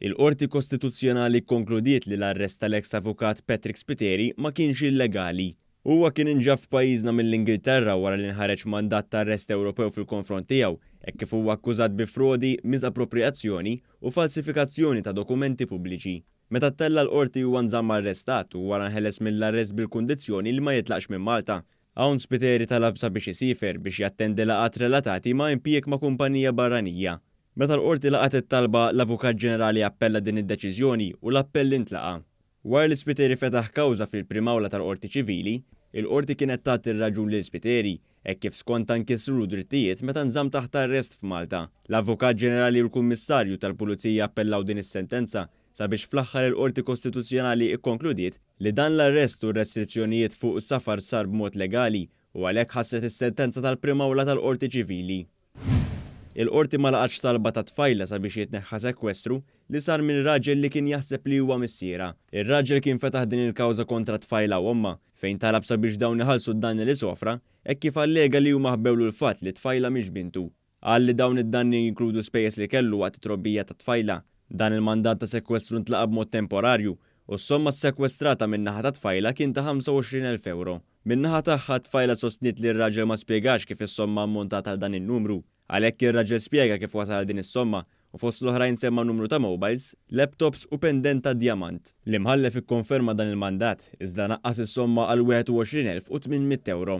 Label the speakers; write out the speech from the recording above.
Speaker 1: Il-Qorti Kostituzzjonali kkonkludiet li l-arrest tal-eks avukat Patrick Spiteri ma kienx illegali. Huwa kien inġab f'pajjiżna mill-Ingilterra wara li nħareġ mandat ta' arrest Ewropew fil-konfront tiegħu hekk kif huwa akkużat bi frodi, miżapproprijazzjoni u falsifikazzjoni ta' dokumenti pubbliċi. Meta ttella' l-Qorti huwa nżamm arrestat u wara nħeles mill-arrest bil-kundizzjoni li ma jitlaqx minn Malta. Hawn Spiteri talab sabiex isiefer biex jattendi laqgħat relatati ma' impjieg ma' kumpanija barranija. Meta l-Qorti laqgħet it-talba, l-Avukat Ġenerali appella din id-deċiżjoni u l-appell intlaqa'. Wara li Spiteri fetaħ kawża fil-Prim Awla tal-Qorti Ċivili, il-Qorti kienet tat ir-raġun lil Spiteri, hekk kif skontha nkisrulu drittijiet meta nżamm taħt arrest f'Malta. L-Avukat Ġenerali u l-Kummissarju tal-Pulizija appellaw din is-sentenza sabiex fl-aħħar il-Qorti Kostituzzjonali kkonkludiet li dan l-arrest u r-restrizzjonijiet fuq safar sar b'mod legali u għalhekk ħassret is-sentenza tal-Prim Awla tal-Qorti Ċivili. Il-Qorti ma laqgħetx talba ta' tfajla sabiex jitneħħa sekwestru li sar minn raġel li kien jaħseb li huwa missierha. Ir-raġel kien fetaħ din il-kawża kontra t-tfajla u ommha, fejn talab sabiex dawn iħallsu d-danni li sofra, hekk kif allega li huma ħbewlu l-fatt li t-tfajla mhix bintu. Qal li dawn id-danni jinkludu spejjeż li kellu waqt it-trobbija tat-tfajla. Dan il-mandat ta' sekwestru ntlaqa' b'mod temporarju u s-somma ssekwestrata min-naħa tat-tfajla kien ta' 25,000 ewro. Min-naħa tagħha, t-tfajla sostniet li r-raġel ma spjegax kif is-somma ammontat għal dan in-numru. Għalhekk ir-raġel spjega kif wasal għal din is-somma u fost l-oħrajn semma numru ta' mobiles, laptops u pendent ta' djamant. L-Imħallef ikkonferma dan il-mandat, iżda naqqas is-somma għal 21,800 ewro.